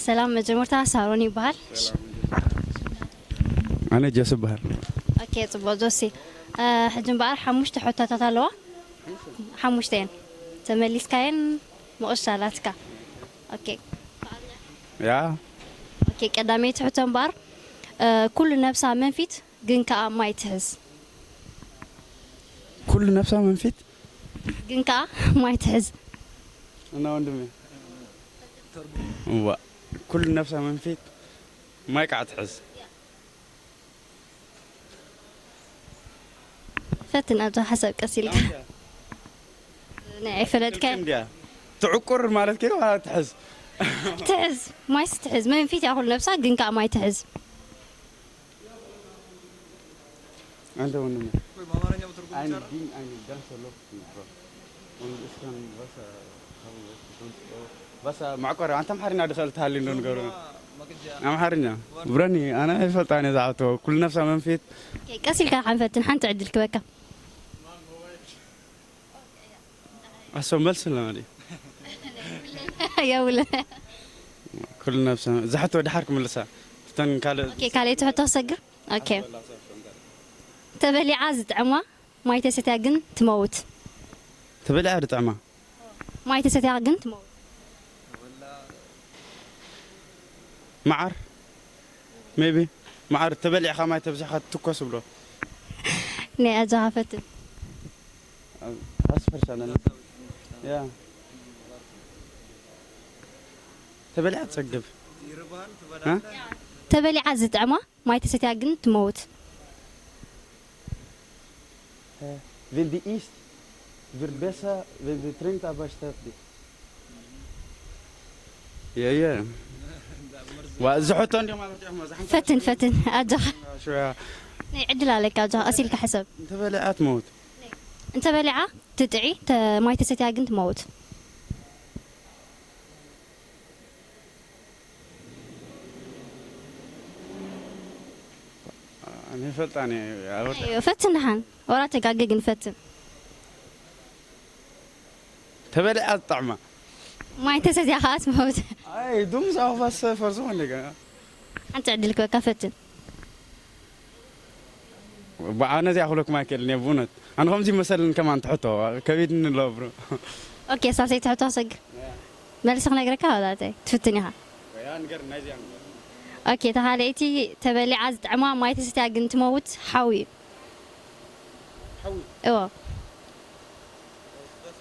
ሰላም፣ መጀመርታ ሳሮን ይበሃል። ኣነ ጀስ ይበሃል። ኦኬ፣ ጽቡቕ ጆሲ። እ፣ ሕጂ እምበኣር ሓሙሽተ ሕቶታት ኣለዋ። ሓሙሽተ እየን። ተመሊስካየን ምቕሻ ኣላትካ። ኦኬ። ያ ኦኬ፣ ቀዳመይቲ ሕቶ እምበኣር፣ እ፣ ኩሉ ነብሳ መንፊት ግን ከኣ ማይ ትሕዝ። ኩሉ ነብሳ መንፊት ግን ከኣ ማይ ትሕዝ። እና ወንድሜ እዋ ኩሉ ነብሳ መንፊት ማይ ከዓ ትሕዝ። ፈትን ኣብዛ ሓሳብ ቀስ ኢልካ። ናይ ኣይፈለጥካዮ እንዲያ ትዕቁር ማለት ከ ትሕዝ ትሕዝ። ማይስ ትሕዝ። መንፊት እያ ኩሉ ነብሳ ግን ከኣ ማይ ትሕዝ። አንተ ወንድሜ በአማርኛ በትርጉም አይን ይቻላል። ዲን አይን ዳንስ ሎክ ብሮ ወንድ እስካን በሳ በሳ ማዕቆር አንተ አምሓርኛ ድኸል ትሃሊ እንዶ ንገሩ መቅጃ አምሓርኛ ብረኒ ኣነ ይፈልጣ እኔ ዝዓቶ ኩሉ ነብሳ መንፊት ኦኬ፣ ቀስ ኢልካ ሓንፈትን ሓንቲ ዕድል ክበካ። ኣሶ መልስ ለማዲ የውለ ኩሉ ነብሳ ዝሓቶ ድሓር ክምልሳ እተን ካልእ ኦኬ፣ ካልኣይቲ ሕቶ ክሰግር። ኦኬ፣ ተበሊዓ ዝጥዕማ ማይ ተሰትያ ግን ትመውት። ተበሊዓ ድጥዕማ ማይ ተሰትያ ግን ትመውት። መዓር ሜቢ መዓር ተበሊዕካ ማይ ተብዚሕካ ትኮስ ብሎ ናይ ኣጃኻ ፈትን። ኣስፈርሻ ነን ያ ተበሊዓ ትጸግብ እ? ተበሊዓ ዝጥዕማ ማይ ተሰትያ ግን ትመውት። Wenn die isst, wird besser, wenn sie trinkt, aber stirbt die. የየ ዋ እዚ ሕቶ እንዲኦም ኣበርቲዖሞ ዝሓንታ ፈትን ፈትን ኣጃኻ ሽያ ናይ ዕድል ኣለካ ኣጃኻ ቀስ ኢልካ ሕሰብ። እንተበሊዓ ትመውት እንተበሊዓ ትጥዒ ተ- ማይ ተሰትያ ግን ትመውት። ኣነ ይፈልጣ እኔ ኣበርታ ኣዮ፣ ፈትን ደሓን ወራ ተጋገ ግን ፈትን። ተበሊዓ ዝጣዕማ ማይ ተሰትያ ከዓ ትመውት። ኣይ ዱም ሳፋስ ፈርሱ ኾነ ገና ሓንቲ ዕድል ክበካ ፈትን። በዓነ እዚኣ ክብለኩም ኣይክእልን እየ ብእውነት ኣነ ከምዚ መሰልን ከማን ትሕቶ ከቢድኒ ኣሎ ብሮ ኦኬ፣ ሳልሰይቲ ሕቶ ክሰግር መልሲ ክነግረካ ወላታይ ትፍትን ኢኻ። ያ ንገር ናይዚኣ ንገር ኦኬ፣ ተኻለይቲ ተበሊዓ ዝጥዕማ ማይ ተሰትያ ግን ትመውት ሓዊ እዩ። ሓዊ እዎ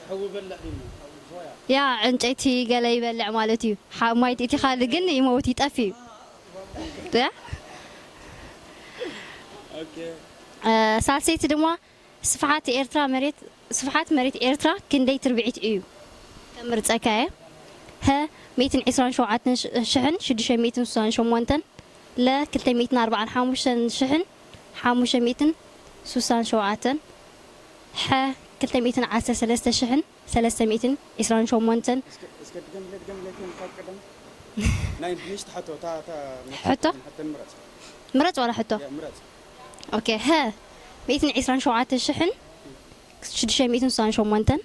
ሓዊ በላዕ ድዩ ሓዊ ፎያ ያ ዕንጨይቲ ገለ ይበልዕ ማለት እዩ። ሓ- ማይ እቲ ካልእ ግን ይመውት ይጠፍ እዩ። ያ ኦኬ እ፣ ሳልሰይቲ ድማ ስፍሓት ኤርትራ መሬት ስፍሓት መሬት ኤርትራ ክንደይ ትርብዒት እዩ? ከምርጸካ እየ። ሀ ሚእትን ዕስራን ሸውዓተን ሽሕን ሽዱሽተ ሚእትን ስሳን ሸሞንተን፣ ለ ክልተ ሚእትን ኣርባዓን ሓሙሽተን ሽሕን ሓሙሽተ ሚእትን ስሳን ሸውዓተን፣ ሐ ክልተ ሚእትን ዓሰርተ ሰለስተ ሽሕን ሰለስተ ሚእትን ዕስራን ሸሞንተን። እስከ ድገምለ ድገምለ ከም ካብ ቀደም ናይ ንሽቲ ሕቶ እታ እታ ሕቶ? ሕቶ ምረጽ ምረጽ ዋላ ሕቶ። ያ ምረጽ ኦኬ፣ ሀ ሚእትን ዕስራን ሸውዓተ ሽሕን ሽዱሽተ ሚእትን ስሳን ሸሞንተን፣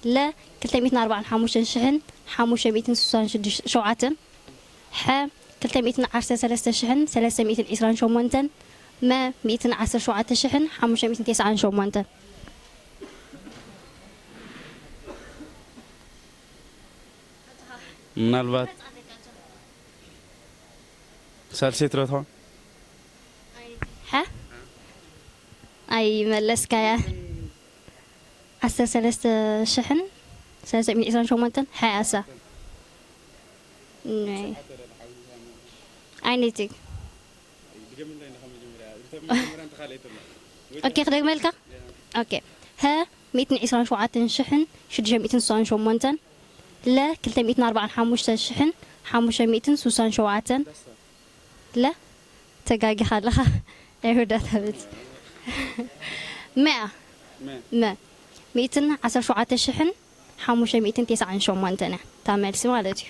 ለ ክልተ ሚእትን ኣርባዓን ሓሙሽተን ሽሕን ሓሙሽተ ሚእትን ስሳን ሸውዓተን፣ ሐ ክልተ ሚእትን ዓሰርተ ሰለስተ ሽሕን ሰለስተ ሚእትን ዕስራን ሸሞንተን፣ መ ሚእትን ዓሰርተ ሸውዓተ ሽሕን ሓሙሽተ ሚእትን ተስዓን ሸሞንተን። ምናልባት ሳልሰይቲ ዶ ትኸውን ሐ ኣይመለስካያ። ዓሰርተ ሰለስተ ሽሕን ሰለስተ ሚእትን ዕስራን ሸሞንተን ሓያሳ። ናይ ኣይነቲ ኦኬ፣ ክደግመልካ። ኦኬ፣ ሀ ሚእትን ዕስራን ሸውዓተን ሽሕን ሽዱሽተ ሚእትን ስሳን ሸሞንተን፣ ለ ክልተ ሚእትን ኣርባዓን ሓሙሽተ ሽሕን ሓሙሽተ ሚእትን ስሳን ሸውዓተን፣ ለ ተጋጊኻ ኣለኻ። ናይ ወዳታ ቤት መኣ መ ሚእትን ዓሰርተ ሸውዓተ ሽሕን ሓሙሽተ ሚእትን ተስዓን ሸሞንተን እያ እታ መልሲ ማለት እዩ።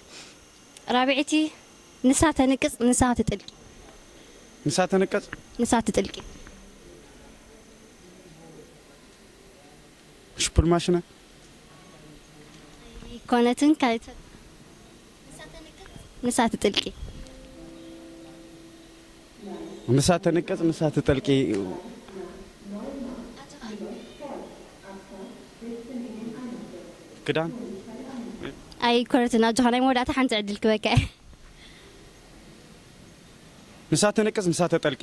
ራብዐይቲ ንሳ ተንቅጽ ንሳ ትጥልቂ። ንሳ ተንቅጽ ንሳ ትጥልቂ። ሽፑል ማሽነ ይኮነትን ካልተ ንሳ ትጥልቂ። ንሳ ተንቅጽ፣ ንሳ ትጥልቂ። ክዳን። ኣይኮነትን፣ ኣጆኻ ናይ መወዳእታ ሓንቲ ዕድል ክበካ እየ። ንሳ ተንቅጽ፣ ንሳ ተጠልቂ።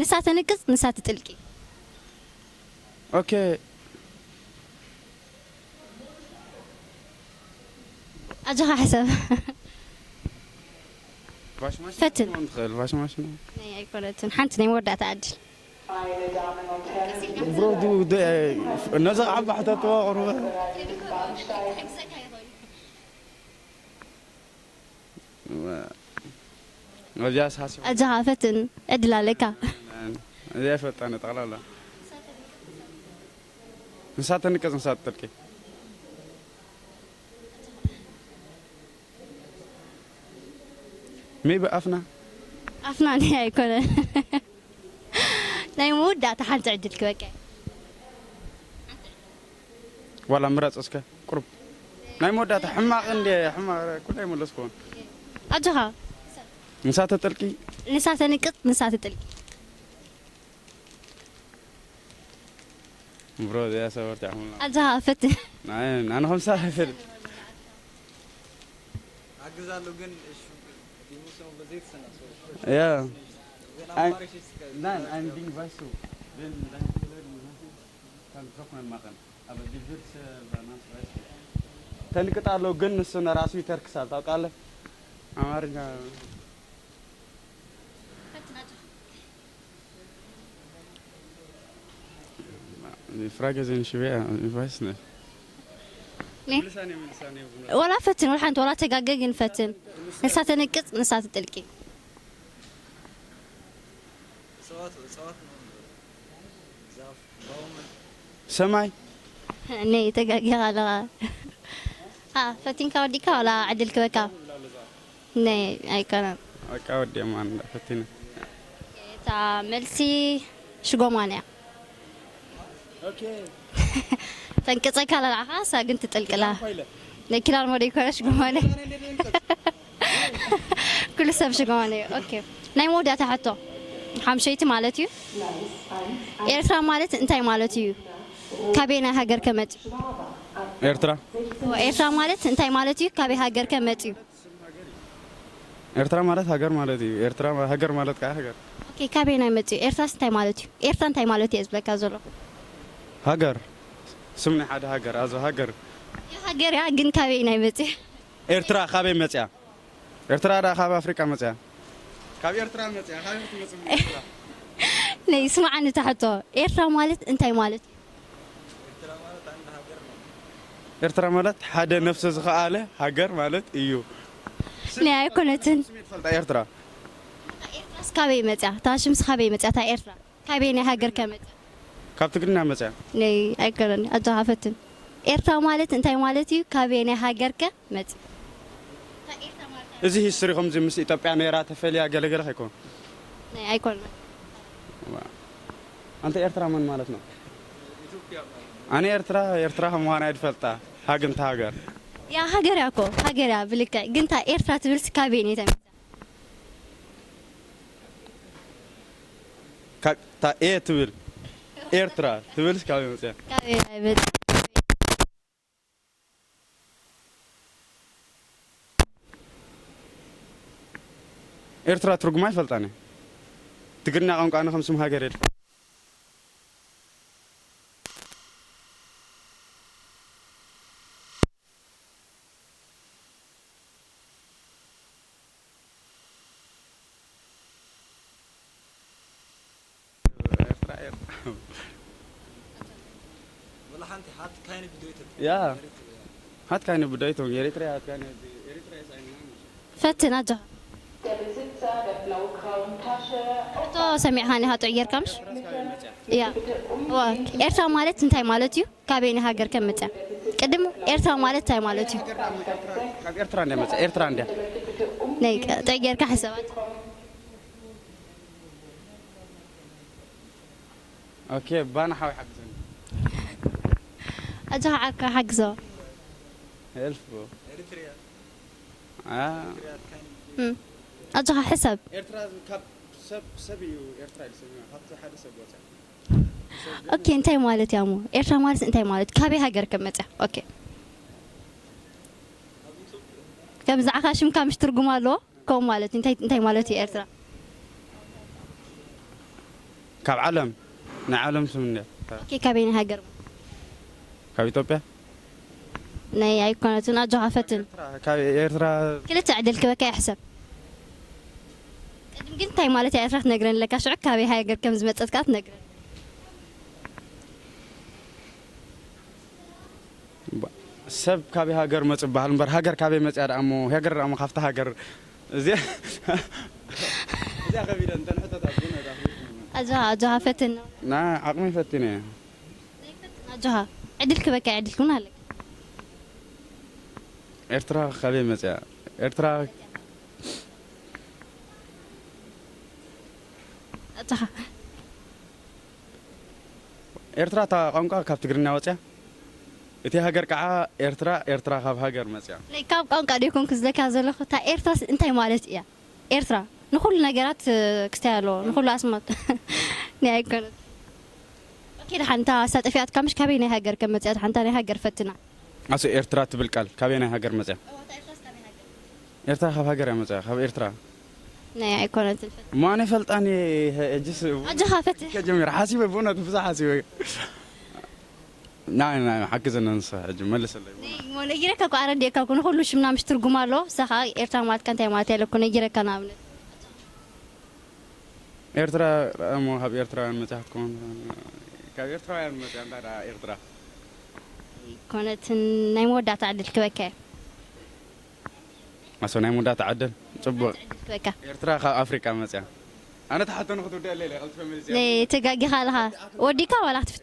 ንሳ ተንቅጽ፣ ንሳ ትጥልቂ። ኦኬ። ኣጆኻ ሕሰብ። ቫሽማሽ ፈትን። ክትኮን ትኽእል፣ ቫሽማሽ ነው። ናይ ኣይኮነትን። ሓንቲ ናይ መወዳእታ ዕድል። ብሮ፣ ዱ-፣ ዱ-፣ ነዚ ዓባ ሕተትዎ ቁሩበ። እዚኣስ ሓሲቡ ኣጆኻ ፈትን። ዕድል ኣለካ። እዚኣ ይፈልጣ ጠቕላላ። ንሳ ተንቅጽ፣ ንሳ ትጥልቂ። ሜቢ ኣፍና። ኣፍና ናይ ኣይኮነን። ናይ መወዳእታ ሓንቲ ዕድል ክበቀ። ዋላ ምረጽ እስከ ቁሩብ። ናይ መወዳእታ ሕማቕ እንደ ሕማቕ ኩሉ ኣይመለስኩዎን። ኣጆኻ። ንሳ ተጠልቂ። ንሳ ተንቅጽ፣ ንሳ ትጥልቂ። ብሮ፣ እዚኣ ሰበርቲ ዓቕምና። ኣጆኻ ፈትን። ናይ፣ ኣነ ከምሳ ኣይፈልጥ። ኣግዛሉ ግን እሺ፣ ዲሙሶ በዘይት ሰና ሶ። ያ። ግን I'm, ኣማሪሽ እስከ no, I'm being vice so. Then, then, can drop my mother. Aber die wird, äh, bei Mann weiß. ተንቅጣለሁ ግን እሱ ነው ራሱ ይተርክሳል። ታውቃለህ? አማርኛ። Die Frage sind schwer, ich weiß nicht. ኔ? ወላ ፈትን፣ ወላ ሓንቲ፣ ወላ ተጋገ ግን ፈትን። ንሳ ተንቅጽ፣ ንሳ ትጥልቂ። እጽዋት፣ እጽዋት ነው። ዛፍ፣ ባውመን። ሰማይ። ኔ ተጋጊኻ ኣለኻ። አ፣ ፈቲንካ ወዲእካ ወላ ዕድል ክበካ? ናይ ኣይኮነን። በቃ ወዲኦም ኣነ ፈቲነ። እታ መልሲ ሽጎማን እያ። ኦኬ። ተንቅጸካ ለላዕኻ፣ እሳ ግን ትጥልቅላ። ፋይለ። ናይ ኪዳን ሞዴ ይኮነ ሽጎማን። ኩሉ ሰብ ሽጎማን እዩ። ኦኬ። ናይ መወዳእታ ሕቶ። ሓምሸይቲ ማለት እዩ። ኤርትራ ማለት እንታይ ማለት እዩ? ካበየናይ ሃገር ከመጽ? ኤርትራ። ኤርትራ ማለት እንታይ ማለት እዩ? ካበይ ሃገር ከመጽ እዩ? ኤርትራ ማለት ሃገር ማለት እዩ። ኤርትራ ማ-፣ ሃገር ማለት ከኣ ሃገር። ኦኬ፣ ካበየናይ መጽኡ? ኤርትራስ እንታይ ማለት እዩ? ኤርትራ እንታይ ማለት እዩ ዝብለካ ዘሎ? ሃገር። ስም ናይ ሓደ ሃገር፣ ኣዞ ሃገር። ሃገር እያ፣ ግን ካበየናይ መጽኡ? ኤርትራ ካበይ መጽያ? ኤርትራ ደኣ ካብ ኣፍሪቃ መጽያ። ካብ ኤርትራ መጽያ፣ ካበይ ትመጽእ ኤርትራ? ነይ፣ ስማዓኒ እታ ሕቶ። ኤርትራ ማለት እንታይ ማለት እዩ? ኤርትራ ማለት ሓደ ነፍሰ ዝኸኣለ ሃገር ማለት እዩ። ነይ ኣይኮነትን። ስሜት ፈልጣ ኤርትራ። ኤርትራስ ካበይ መጽያ? እታ ሽምስ ካበይ መጽያ? እታ ኤርትራ ካበየናይ ሃገር ከ መጽያ? ካብ ትግርኛ መጽያ። ነይ ኣይኮነን። ኣጆኻ ፈትን። ኤርትራ ማለት እንታይ ማለት እዩ? ካበየናይ ሃገር ከ መጽያ? እዚ ሂስትሪ ከምዚ ምስ ኢትዮጵያ ነይራ ተፈልያ ገለገለ ከይኮን። ነይ ኣይኮነን። ዋ። ኣንተ ኤርትራ መን ማለት ነው? ኣነ ኤርትራ፣ ኤርትራ ከም ምዃና ይፈልጣ። ሃግንታ ሃገር። ያ ሃገር እያ እኮ፣ ሃገር እያ ብልክዕ። ግን እታ ኤርትራ ትብልስ ካበየን እየ ተመ-? ካብ፣ እታ ኤ ትብል ኤርትራ ትብልስ ካበይ መጽያ? ካበየን እያ መጽያ? ኤርትራ ትርጉማ ኣይፈልጣን እየ። ትግርኛ ቋንቋ ኣነ ከም ስም ሃገር የድፋ። ኤርትራ፣ ኤርትራ። ወላ ሓንቲ ሃት ካይነ ብደይተ። ያ። ኤርትራ። ሃት ካይነ ብደይተ፣ ኤርትራ ሃት ካይነ፣ ኤርትራ የሳይና። ፈትን ኣጆኻ። ሕቶ ሰሚዕኻኒ ሃጦ ጌርካ ምሽ? ያ። ዋ፣ ኤርትራ ማለት እንታይ ማለት እዩ? ካበየናይ ሃገር ከም መጽያ? ቅድም ኤርትራ ማለት እንታይ ማለት እዩ? ካብ ኤርትራ እንድያ መጽያ፣ ኤርትራ እንድያ። ናይ ቀ-፣ ጠይ ጌርካ ሕሰባት። ኦኬ፣ ባና ሓወይ ሓግዘኒ። ኣጆኻ ዓርካ ሓግዞ። ኤልፎ። እም። ኣጆኻ ሕሰብ። ኤርትራ ካብ ሰብ ሰብ እዩ። ኤርትራ ኢሉ ሰብ እዩ። ካብቲ ሓደ ሰብ ወፃኢ። ኦኬ፣ እንታይ ማለት እያ እሞ? ኤርትራ ማለት እንታይ ማለት? ካበይ ሃገር ከም መፅያ? ኦኬ። ከም ብዛዕኻ ሽምካ ምሽ ትርጉም ኣለዎ? ከምኡ ማለት እንታይ እንታይ ማለት እዩ ኤርትራ? ካብ ዓለም ናይ ዓለም ስም እንድያ። ኦኬ፣ ካበይ ናይ ሃገር? ካብ ኢትዮጵያ። ናይ ኣይኮነትን። ኣጆኻ ፈትን። ካብ ኤርትራ። ክልተ ዕድል ክበካ ይሕሰብ። ቅድም ግን እንታይ ማለት እያ ኤርትራ ትነግረን ኣለካ፣ ሽዑ ካበይ ሃገር ከም ዝመጸት ከኣ ትነግረን። ሰብ ካበይ ሃገር መጽ ይበሃል እምበር ሃገር ካበይ መጽያ ደኣ እሞ ሃገር ደኣ እሞ ካብታ ሃገር እዚ እዚኣ ከቢደ እንተን ሕቶታት ግን ኣጆኻ ኣጆኻ ፈትን። ና ዓቕሚ ፈቲነ እየ። ኣጆኻ ዕድል ክበካ ዕድል ክውን ኣለካ። ኤርትራ ካበይ መጽያ? ኤርትራ ኣጆኻ ኤርትራ እታ ቋንቋ ካብ ትግርኛ ወጽያ። እቲ ሃገር ከዓ ኤርትራ ኤርትራ ካብ ሃገር መጽያ። ናይ ካብ ቋንቋ ዶ ይኮንኩ ዝለካ ዘለኹ እታ ኤርትራ እንታይ ማለት እያ? ኤርትራ ንኹሉ ነገራት ክስታይ ኣለዎ ንኹሉ ኣስማት ናይ ኣይኮነት። ኦኬ ደሓን እታ ሳጠፊኣትካ ምሽ ካበይ ናይ ሃገር ከም መጽያ ደሓን እታ ናይ ሃገር ፈትና። ኣሱ ኤርትራ ትብል ቃል ካበይ ናይ ሃገር መጽያ? ኤርትራ ካብ ሃገር እያ መጽያ ካብ ኤርትራ። ናይ ኣይኮነትን። ማን ይፈልጣኒ? ሕጅስ ኣጆኻ ፈትን። ከጀሚር ሓሲበ ብእውነት ብዙሕ ሓሲበ። ናይ ናይ ሓግዘና ንስኻ ሕጂ መልሰለይ። እሞ ነጊረካ እኮ ኣረዲእካ እኮ ንኹሉ ሽምና ምሽ ትርጉም ኣሎ። ንሳ ከዓ ኤርትራ ማለትካ እንታይ ማለት እያ ኢለኩ ነጊረካ ንኣብነት። ኤርትራ እሞ ካብ ኤርትራውያን መጽያ ክትከውን ካብ ኤርትራውያን መጽያ እንታይ ደኣ ኤርትራ። ኮነትን ናይ መወዳእታ ዕድል ክበካ እየ። ኣሶ ናይ መወዳእታ ዕድል ጽቡቕ። ዕድል ክበካ። ኤርትራ ካብ ኣፍሪቃ መጽያ። ኣነ ተሓቶ ንክትውድአለይ ኢለ ቀልጥፈ መሊሰ። ተጋጊኻ ኣለኻ። ወዲካ ዋላ ክትፍት